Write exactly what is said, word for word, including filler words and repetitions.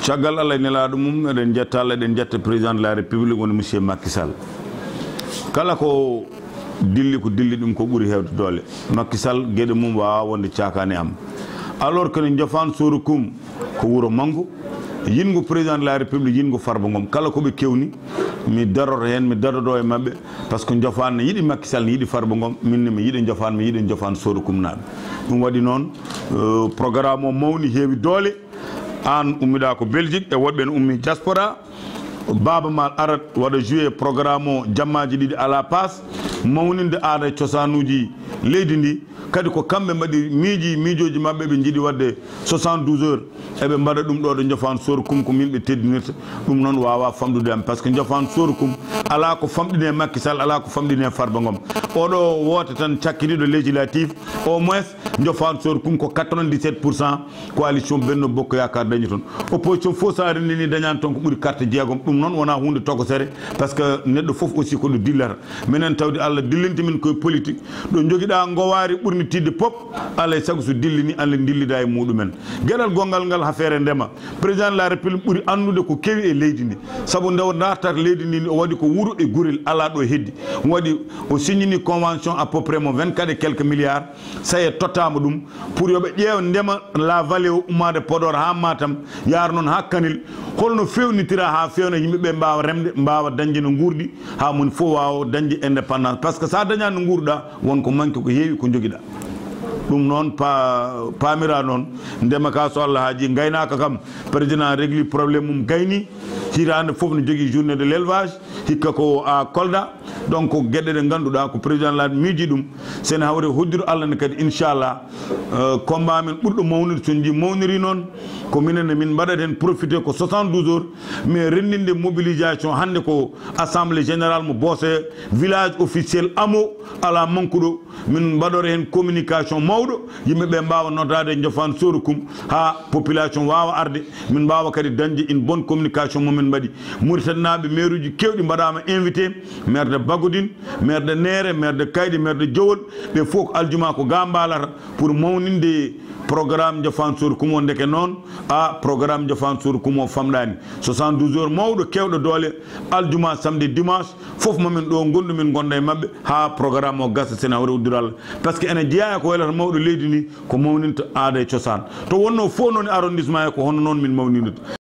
Caggal Allah e nelaaɗo mum, eɗen njetta Allah, eɗen njetta président de la République, woni monsieur Macky Sall. Kala ko dilli, ko dilli ɗum ko ɓuri heewde doole. Macky Sall, geɗe mum waawaa wonde caakaani am. Alors que no Njofaan Soorukum ko wuro manngu, yiɗngu président de la République, yiɗngu Farba Ngom. Kala ko ɓe kewni, mi daroto heen, mi dadoto e maɓɓe, parce que Njofaan ne yiɗi Macky Sall, ne yiɗi Farba Ngom, min ne mi yiɗi Njofaan, mi yiɗi Njofaan Soorukumnaaɓe. Ɗum waɗi noon, euh, programme o mawni, heewi doole. Aan ummiɗaa ko Belgique, e woɗɓe ne ummi diaspora. Baaba Maal arat waɗa jouer programme o jammaaji ɗiɗi alaa paas, mawninde aada e cosaanuuji leydi ndi. Kadi ko kamɓe mbaɗi miiji, miijooji maɓɓe, ɓe njiɗi waɗde soixante-douze heures, eɓe mbaɗa ɗum ɗo ɗo Njofaan Soorukum, ko min ɓe teddinirta. Ɗum noon waawaa famɗude am, parce que Njofaan Soorukum alaa ko famɗini e Macky Sall, alaa ko famɗini e Farba Ngom. Oɗo woote tan cakkitiiɗo législatif, au moins Njofaan Soorukum ko quatre-vingt-dix-sept pour cent coalition Benno Bokk Yaakaar dañi toon. Opposition fof, so a renndini, dañaani toon ko ɓuri carte jeegom. Ɗum noon wonaa huunde tokosere, parce que neɗɗo fof aussi ko ɗo dillata. Minen tawde Allah dillinta min koye politique, ɗo njogiɗaa ngowaari ɓurnitiiɗde pop, alaa e sago so dillini, Allah dillida e muɗumen. Geɗal gonngal ngal, affaire ndema. Président de la République ɓuri anndude ko kewi e leydi ndi. Sabu nde o dartata leydi ndi, o waɗi ko wuro e gurel, alaa ɗo heddi. O waɗi, o signini convention à peu près mo vingt-quatre et quelques milliards. Ça y est, tottaama ɗum pour yo ɓe ƴeew ndema la vallée o, ummaade Podor haa Matam, yaara noon haa Kanel. Holno feewnitira haa feewna, yimɓe ɓe mbaawa remde, mbaawa dañde no nguurdi, haa moni fof waawa dañde indépendance. Parce que so a dañaani no nguurɗaa, won ko manque ko heewi ko njogiɗaa. Ɗum noon pa-, paamira noon, ndema ka so Allah haaji, ngaynaaka kam, président régli problème mum gayni, hitaande fof no jogii journée de l'élevage, hikka ko à Kolda. Donc, ko geɗe ɗe ngannduɗaa ko président laat miiji ɗum, sen hawre hoddiro Allah ne kadi, inchallah, euh, combat men ɓurɗo mawnude, so njii mawniri noon, ko minen ne min mbaɗat heen profité ko soixante-douze heures, mais renndinde mobilisation hannde ko assemblée générale mo Bosse, village officiel, hameau, alaa mankuɗo, min mbaɗora heen communication mawɗo, yimɓe ɓe mbaawa notaade e Njofaan Soorukum, haa population waawa arde, min mbaawa kadi dañde une bonne communication mo min mbaɗi. Muritaninaaɓe, maire uji keewɗi mbaɗaama invité, maire de Bagodin, maire de Neere, maire de Kayɗi, maire de Jowol, ɓe fof ko aljuma ko ga mbaalata pour mawninde programme Njofaan Soorukum o. Ndeke noon, a programme Njofaan Soorukum o famɗaani. Soixante-douze heures mawɗo, keewɗo doole, aljuma, samedi, dimanche, fof ma min ɗo ngondu, min ngonda e maɓɓe haa programme o gasa, sen hawre uddura Allah. Parce que ene jeyaa e ko waylata mawɗo leydi ndi, ko mawninta aada e cosaan. To wonno fof noon e arrondissement he, ko hono noon min mawninirta.